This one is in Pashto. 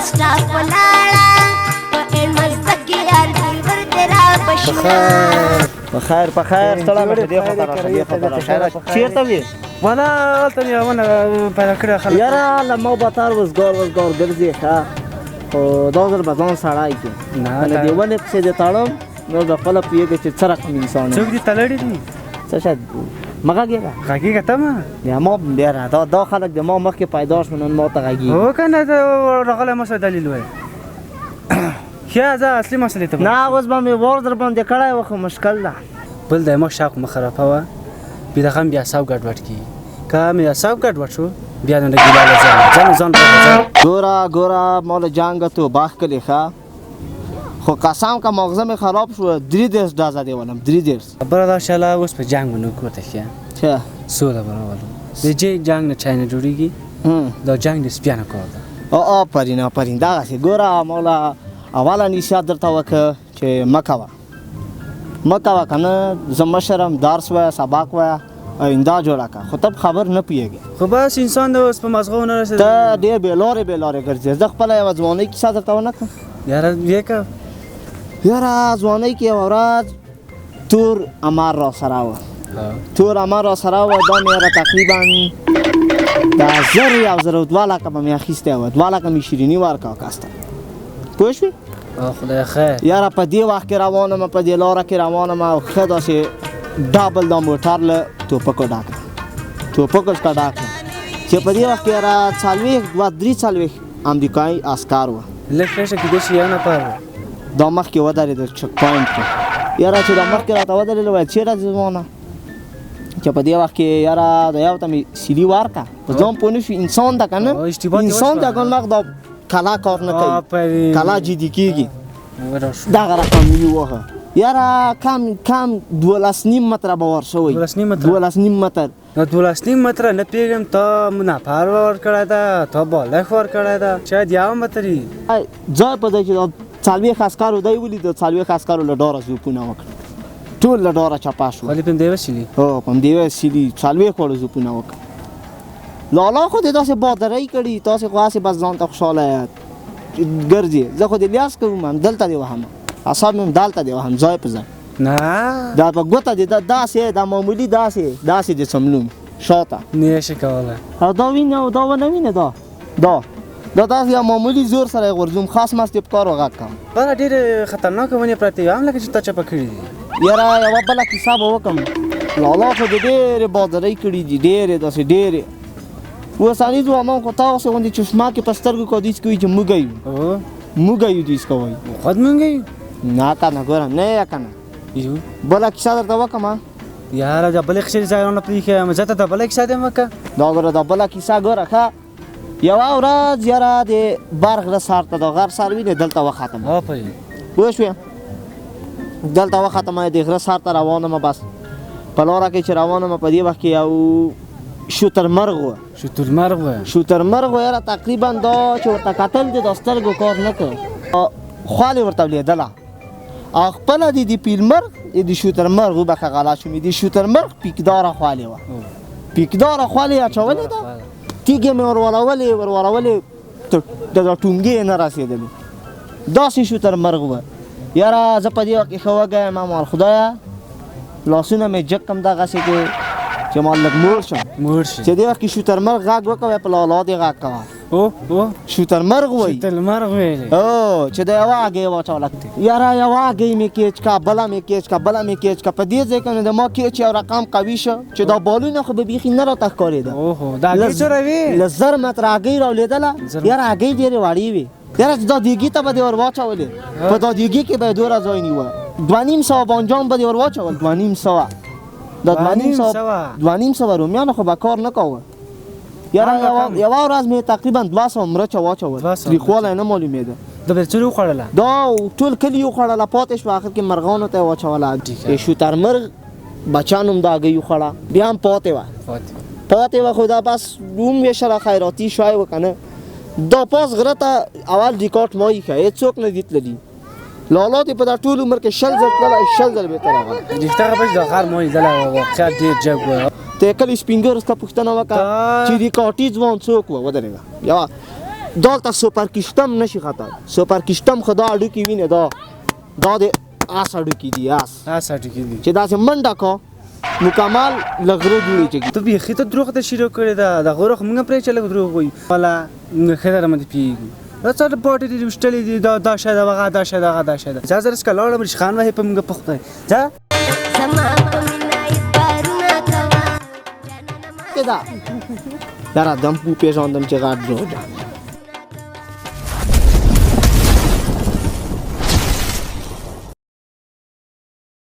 سټاپ ولاړه په المزدګي یار ورته را پښنا. په خیر، په خیر، ستړی مه شې. دې خوا ته راشه، دې خوا ته راشه. چېرته وې؟ والا هلته مې ونه پیدا کړې خلک. یاره له ما به تر وزګار وزګار ګرځې، ښه خو دا ځل به ځان سړی کړې. نه. کنه دې ونې پسې دې تړم، نور به خپله پوهېږې چې څه رقم انسان یم. څوک دې تلړي دي؟ څه شه، مه غږېږه. غږېږه ته مه. د ما بیره دا خلک د ما مخکې پیدا شو، نن ما ته غږېږي. هو که نه، راغلی ما سره دلیل وایي. ښه ځه، اصلي مسئلې ته. نه، اوس به مې ور در باندې کړی و، خو مشکل ده. بل د ما شوق مه خرابوه، بیا دغه هم بیا اعصاب ګډوډ کېږي. که مې اعصاب ګډوډ شو، بیا نو ګیله له ځانه ځان ځان ځان. ګوره ګوره، ما له جنګه توبه ښکلې. ښه خو قسم که ماغزه مې خراب شو، 33 ډزه دی ولم، 33. خبره دا شاله اوس په جنګ ونه کوته. ښه. څه؟ سوله به راولو. د جې جنګ نه چای نه جوړېږي، دا جنګ د سپیانو کار ده. او آفرین آفرین، دغسې. ګوره، ما له اوله نصیحت درته وکړه چې مه کوه، مه کوه، که نه زه مشرم، درس وایه، سبق وایه، آینده جوړه کړه، خو ته خبر نه پوهېږې. خو بس انسان د اوس په مزغو نه رسېده. ته ډېر بې لارې بې لارې ګرځې. زه خپله یوه ځوانۍ کیسه درته ونه کړم؟ یاره یې که. یاره ځوانۍ کې یوه ورځ تور امر را سره وه، تور امر را سره وه. دا مې یاره تقریبا د 1000، 1002 لکه به مې اخیستی وه. 2 لکه مې شیریني ورکړه کس ته، پوه شوې؟ خدای خیر. یاره په دې وخت کې روانم، په دې لاره کې روانم او ښه داسې ډبل دا موټر له ټوپکو ډک کړم، ټوپکو څخه ډک کړم، چې په دې وخت کې یاره 40، 2، 43 امریکایي عسکر وه. لږ ښه شه، کېدای شي یو نفر. دا مخکې ودرېدل check point کې. یاره چې دا مخکې راته ودرېدل، ویل چېرته ځې ځوانه؟ چې په دې وخت کې یاره د یو ته مې سیلي ورکړه، په ځان پوه نه شو، انسان ده که نه، انسان ده که نه، دا کلا کار نه کوي، کلا جدي کېږي. دغه رقم وواهه. یاره کم کم 12.5 متره به ور شوی. 12.5 متره؟ 12.5 متر. نو 12.5 متره نه پوهېږم، تا نفر ورکړی ده، تا بالښت ورکړی ده، شاید یو متر یي. ځای په ځای چې دا 40 عسکرو دی ولید، 40 عسکرو له ډاره زوپونه وکړل، ټول له ډاره چپه شول. خالي په همدې وسیلې؟ هو، په همدې وسیلې 40 واړو زوپونه وکړل. لالا خو دې داسې بادرۍ کړي، تاسې خو هسې بس ځان ته خوشحاله ګرځي. زه خو دې لیاس کوم، همدلته دې وهم، اعصاب مې همدلته دې وهم، ځای په ځای. نه. دا په ګوته دې داسې، دا معمولي داسې داسې دې څملوم شاته. نه شي کولی. او دا وینه او دا ونه وینه، دا دا دا داسې یو معمولي زور سره یې غورځوم، خاص مست یې په کار وغږ کوم. بله ډېرې خطرناکه ونې پرتې وي هم، لکه چې تا چپه کړي دي. یاره یوه بله کیسه به وکړم. لالا خو دې ډېرې بادرۍ کړي دي، ډېرې داسې ډېرې. اوسني ځوانان خو تاسو غوندې چشمه کې په سترګو کې دوی کوي چې موږ یو، موږ یو، دوی کوي. خود مونږ یو. نه که نه، ګوره نه یې که نه. یو. بله کیسه درته وکړم. یاره دا بلې کیسې ځای رانه پرېښی یم، زه ته دا بله کیسه دې وکړه. دا ګوره، دا بله کیسه ګوره. ښه یوه ورځ یاره د بر غره سر ته، دا غر سر وینې، دلته وختم. پوه شوې؟ دلته وختم، د غره سر ته روان یم. بس په لاره کې چې روان یم، په دې وخت کې یو شترمرغ و. شترمرغ و؟ شترمرغ و. یاره تقریبا دا چې ورته کتل دې دا سترګو کار نه کړ، خولې ورته ولیدله او خپله د پیلمرغ، د شترمرغ، وبخښه غلط شوم، د شترمرغ پیکداره خولې وه، پیکداره خولې یې اچولې ده. تیږې مې ورورولې ورورولې، د ټونګې یې نه رسېدلې، داسې شترمرغ و. یاره زه په دې وخت کې ښه وږی یم، مال خدایه لاسونه مې جګ کړم دغسې کې چې مال لږ موړ شم. موړ شي. چې دې وخت کې شترمرغ غږ وکړه، په لالا دې غږ کوه. او او شترمرغ وایي. شترمرغ ویلې. او چې د یوه هګۍ واچوله. یاره یوه هګۍ مې کیچ کا، بله مې کیچ کا، بله مې کیچ کا. په دې ځای کې نو د ما کیچ یو رقم قوي شو چې دا بالونه خو به بیخي نه راته ښکارېده. اوهو، دا هګۍ څومره وې؟ له 1000 متره هګۍ راولېدله. یاره هګۍ ډېرې وړې وې. یاره چې دا دیګي ته به دې ور واچولې، په دا دیګي کې به یې دومره ځای نیوه. 250 بانجان به دې ور واچول، 250، دا 250، 250 رومیانو خو به کار نه کاوه. یاره یوه ورځ مې تقریبا 200 مرچه واچول، تریخوالی نه معلومېده. دا به څوک وخوړله؟ دا ټول کلي وخوړله، پاتې شوه، اخر کې مرغانو ته یې واچوله. شترمرغ بچیانو هم دا هګۍ وخوړه، بیا هم پاتې وه، پاتې وه. خو دا بس هم ویشله، خیراتي شوی و که نه. دا پاس غره ته اول ریکارډ ما ایښی، هېڅوک نه دي تللي. لالا دې په دا ټول عمر کې 20 ځل تللی، 20 ځل بېرته راغلی. رښتیا خبره چې دا غر ما لیدلی و، واقعا ډېر جګ و. ته کلي سپینګرو څخه پوښتنه وکړه چې ریکارډي ځوان څوک و. ودرېږه، یوه دلته سوپر کشتم نشي خطر، سوپر کشتم خو دا هډوکي وینې، دا د اس هډوکي دي، اس اس هډوکي دي چې داسې منډه کا مکمل له غره جوړې چې ته بیخي ته دروغ ته شروع کړې ده. د غره خو موږ پرې چې لږ دروغ وایو، والا موږ ښه در باندې پوهېږو. دا څه پاټې دي ویشتلې دي، دا شی ده، هغه دا شی ده، هغه دا شی ده. ځه زه رسکه لاړم، ریشخان وهې په موږ په خدای. ځه زما په مینه اعتبارونه کوه جانانه ما ده یاره دم پېژاندم چې غټ دروغجن.